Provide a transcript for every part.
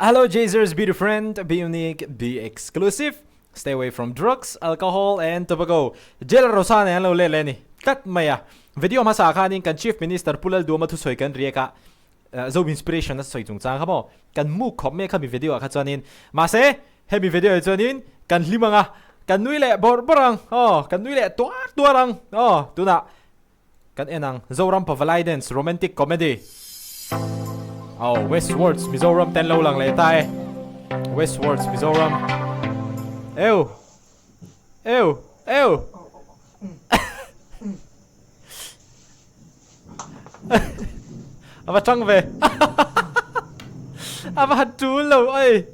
Hello Jazers, be different, be unique, be exclusive, stay away from drugs, alcohol and tobacco. Jail Rosa nen an lo let leh a ni tlat mai a. Video hmasa khanin kan Chief Minister Pu Lalduama thusawi kan riak a, Zo Inspiration a sawi chungchang kha maw kan muk khawp mai a khami video ah kha chuanin. Mahse hemi video ah chuanin kan hlim ang a, kan nui leh bawrh bawrh ang aw, kan nui leh tuar tuar ang aw tunah Kan en ang Zoram Pavalai Dance Romantic Comedy. Oh, Westwards Mizoram ten lo lang leh ta e. Westwards Mizoram. Eu. Eu. Eu. Ava tang ve. Ava han tul lo oi.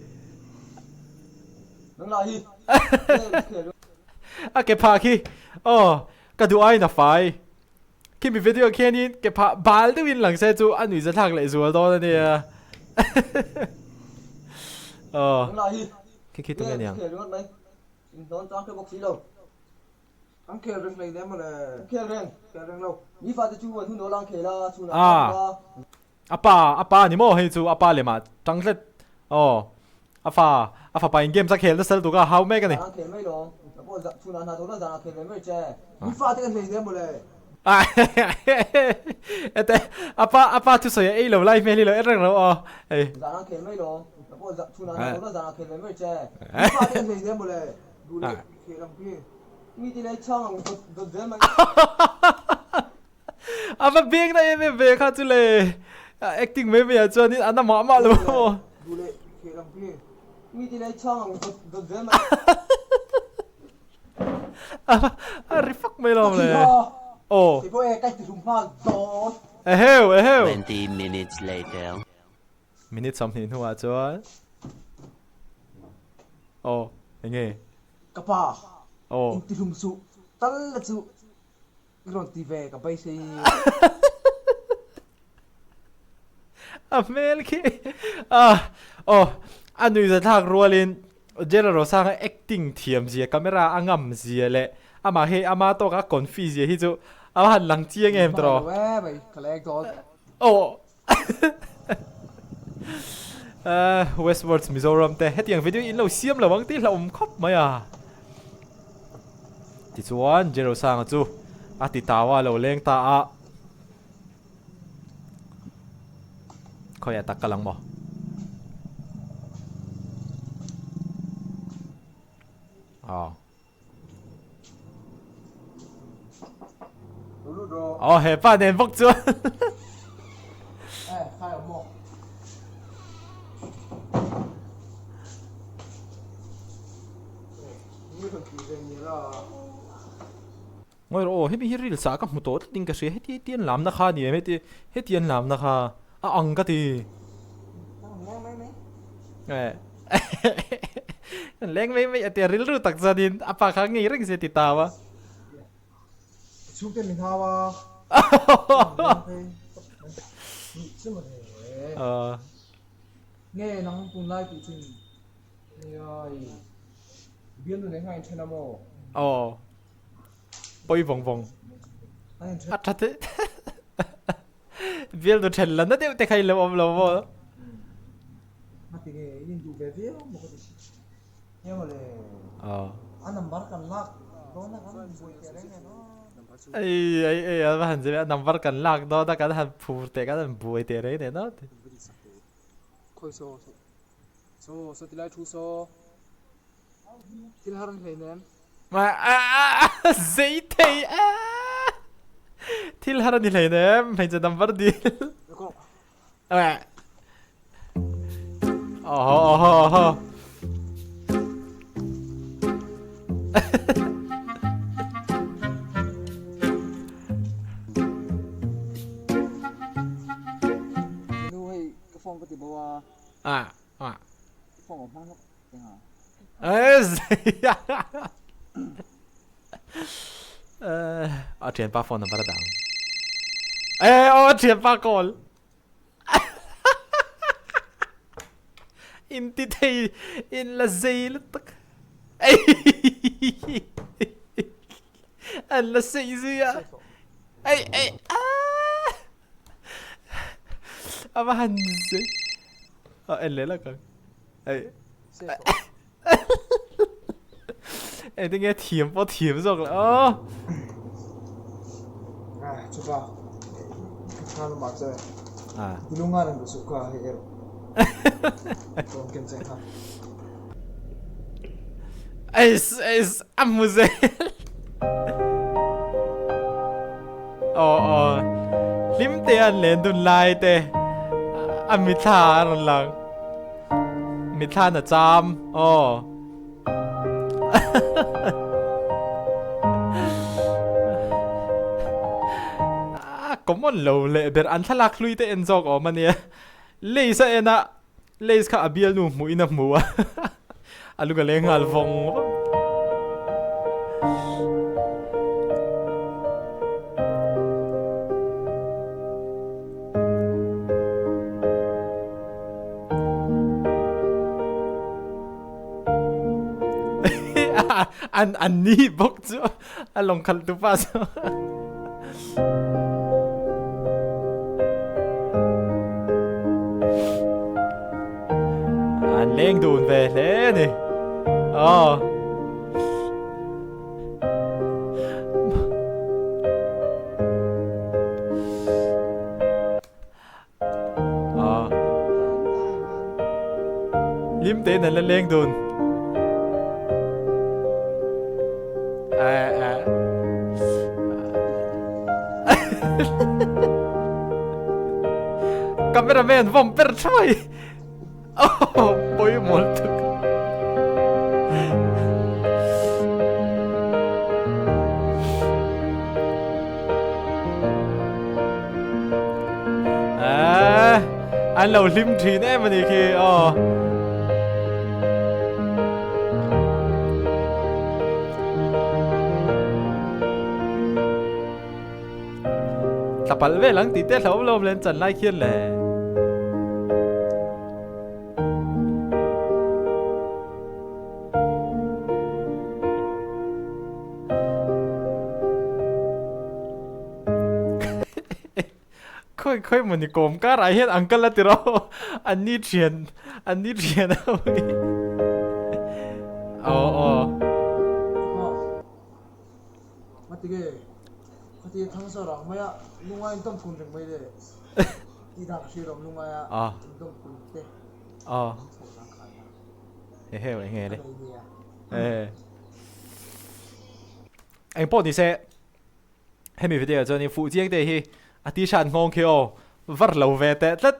Nang lah hi. A ke phah khi. Oh. Ka duh aiin a fai. Khimi video khianin ke phah bal deuhin lang se chu a nuihza thlak leh zual dawn a nia. Aw. Khi khi tunge niang. Ah. A pa, a pa ni maw hei chu a pa lemah tang tlat. Aw. A fa, a fapa in games a khel nasa lutuk a, hau mek a ni. Ete, a pa, a pa thusawi a ei lo lai hmel hi lo en reng lo aw. Hei. A va beng na em em ve kha chu le acting mai mai ah chuanin a na mah mah lo maw. A ri fak mai lo le. Aw. Eheu eheu. 20 minutes later. Minute 20 hnuah chuan Aw enge. Ka pa. Aw. Intihlum suh tal la chu. I rawn ti ve ka beisei. A hmel khi ah aw a nuihza thlak rualin General Rosanga acting thiam zia camera a ngam zia leh amah hi ama tawka a confi zia hi chu a va han lang chiang em tawh. Hmai lo e mai ka leng dawn. Aw Westwards Mizoram te hetiang video in lo siam lo ang tih hlauhawm khawp mai a. Tichuan Jerosanga chu a ti tau a lo leng ta a. Khawiah tak ka lang maw? Aw. Aw he pa nen bawk chuan. Ngawi rawh aw hemi hi ril sa ka hmu tawh tlat in ka hria heti heti an lamna kha a ni em heti heti an lamna kha a ang ka ti. An leng mai mai a tia rilru tak chuanin a pa kha ngei reng se ti tau a. Chhungte min hau a. Nge nang tunlai tih chin Niai bialnu nei nghai then a maw? Aw pawi vawng vawng. A tha te Bialnu then la na deuh te kha i lo awm lo maw? Ngati nge in induh ve viau maw ka ti si. Nia mawle. Aw. A number kan lak dawn a kan buai teh reng nen aw. Ei ei ei a va han zir a number kan lak dawn a kan han phur teh kan han buai teh reng nen aw. Khawi saw saw saw tilai thu saw thil har an hlei nem. Zei thei a thil har ani hlei nem hmeichhe number dil. Oho oho oho. Nu hei ka phone ka ti bo a. Ah ah. Phone ka hmang lawk eng a. A thianpa phone number a dang. Eh aw a thianpa call. In ti thei in la zei lutuk. An la sei zui a. Ei ei ah. A va han zei. A en leh lak ang. Ei. Engtin nge thiam pawh thiam zawk le aw. Chupa ka lamah che i lunga reng ka suh kha hei erawh rawn ken che kha. Eis eis a hmu zel. Aw aw hlim te an len dun lai te a mithla a rawn lang. Mithla na cham aw. A common lo leh ber an thlalak hlui te en zawk awm ania. Lace a en a Lace kha a bialnu hmuh in a hmu a a lung a leng nghal vawng vawng. An an ni bawk chu a lawng khalh tu pa chu. An leng dun ve hle a ni. Aw. Aw. Lim tein an la leng dun. Cameraman vawm per thuai. Oh, pawimawh lutuk. Ah, an lo hlim thin em ani khi aw. Tlapal vel ang tih te hlauh lawm len chan lai khian le. Khawi khawi mawni kawm karah hian an kal a ti rawh an ni thian an ni thian a hi aw aw. Ngatige khatia thang sa rang mai a lungai in dawm kun reng mai le tih dan ka hria lawm lungai a in dawm kun te chho zang khai a. Hehe enge le. Eng pawh ni se hemi video chuan in fuh chiang te hi a t-shirt nghawng khi aw var lo ve teh tlat.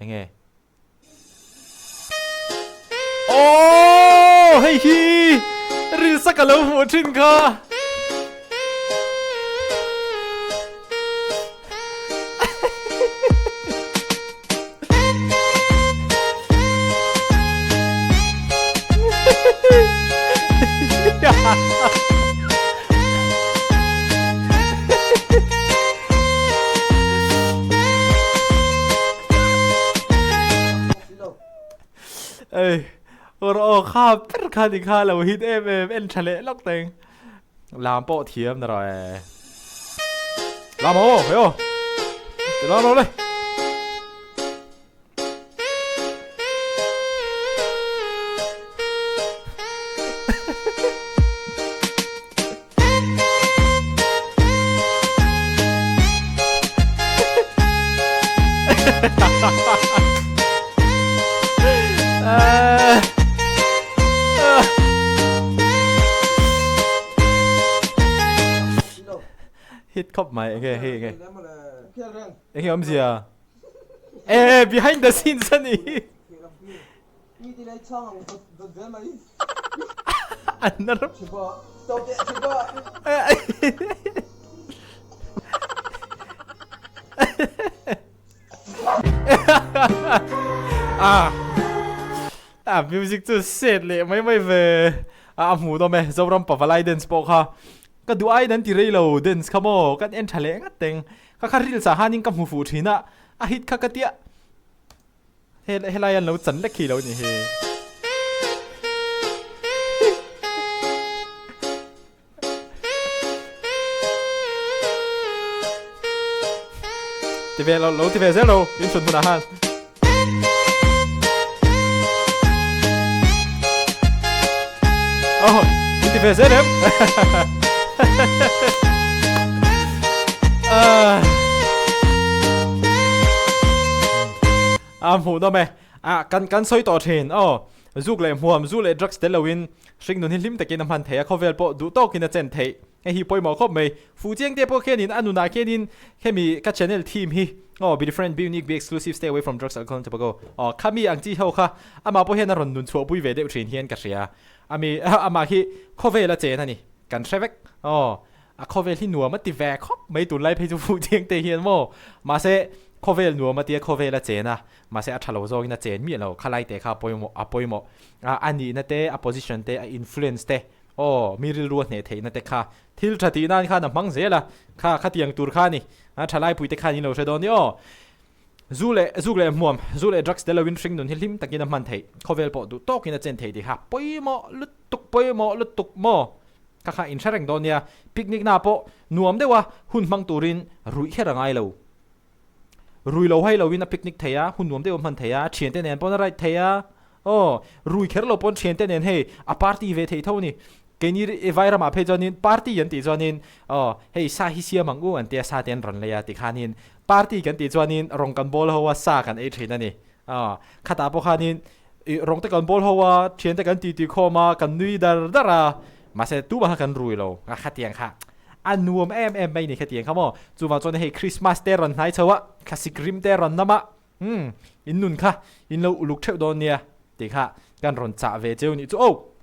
Enge Aww hei hi rilsa ka lo hmuh thin kha. Ei or aw kha ber kha ni kha lo hit em em en tha leh lawk teng lam pawh thiam na rawh e lam aw hei aw ti lam rawh le Hit khawp mai enge hei enge enge awmzia e behind the scenes ani A music chu set leh mai mai ve a hmuh dawm e Zoram Pavalai dance pawh kha ka duh aiin an ti rei lo dance kha maw kan en tha leh ngat teng kha kha reels ah hanin ka hmu fuh thin a a hit kha ka tia. He helai an lo chan lek khi lo ni hi. Ti ve lo, lo ti ve zel lo, in chhun hmunah khan. Oh, in ti ve zel em? A hmuh nawm e. A kan kan sawi tawh thin. Aw, zuk leh hmuam, zu leh drugs tel loin hringnun hi hlim takin a hman theih a, khawvel pawh duh tawkin a chen theih. Hei hi pawimawh khawp mai. Fuh chiang te pawh khianin a nunah khianin hemi ka channel theme hi aw be different, be unique, be exclusive, stay away from drugs, alcohol and tobacco aw khami ang chi ho kha amah pawh hian a rawn nun chhuahpui ve deuh thin hian ka hria. Ami amah hi khawvel a chen a ni. Kan hre vek aw. A khawvel hi nuam a ti ve khawp mai tunlai phei chu fuh chiang te hian maw. Mahse khawvel nuam a tia khawvel a chen a, mahse a tha lo zawkin a chen miah lo. Khalai te kha a pawimawh a pawimawh a a nihna te a position te a influence te aw mi rilru a hneh theihna te kha thil tha tih nan khan a hmang zel a, kha khatiang tur kha a ni. A tha laipui te khan in lo hre dawn ni aw. Zu leh zuk leh hmuam, zu leh drugs tel loin hring nun hi hlim takin a hman theih. Khawvel pawh duh tawkin a chen theih tih kha pawimawh lutuk pawimawh lutuk maw. Ka kha in hre reng dawn nia, picnic na pawh nuam deuh a hun hmang turin ruih kher a ngai lo. Rui lo hai loin a picnic thei a, hun nuam deuh a hman thei a, thiante nen pawn a ride thei a, aw, rui kher lo pawn thiante nen hei a party ve thei tho a ni. Keini vai ramah phei chuanin party an tih chuanin aw hei sa hi siam ang u an tia sa te an rawn lei a tikhanin party kan tih chuanin rawng kan bawl ho a sa kan ei thin a ni. Aw, khatah pawh khanin ih rawng te kan bawl ho a, thiante kan titi khawm a, kan nui dar dar a, mahse tumah kha kan rui lo, a khatiang kha a nuam em em mai ni khatiang kha maw. Chuvang chuan hei Christmas te rawn hnai chho a, thlasik rim te rawn nam a, umm in nun kha in lo uluk theuh dawn nia tih kha kan rawn chah ve cheu nih chu aw.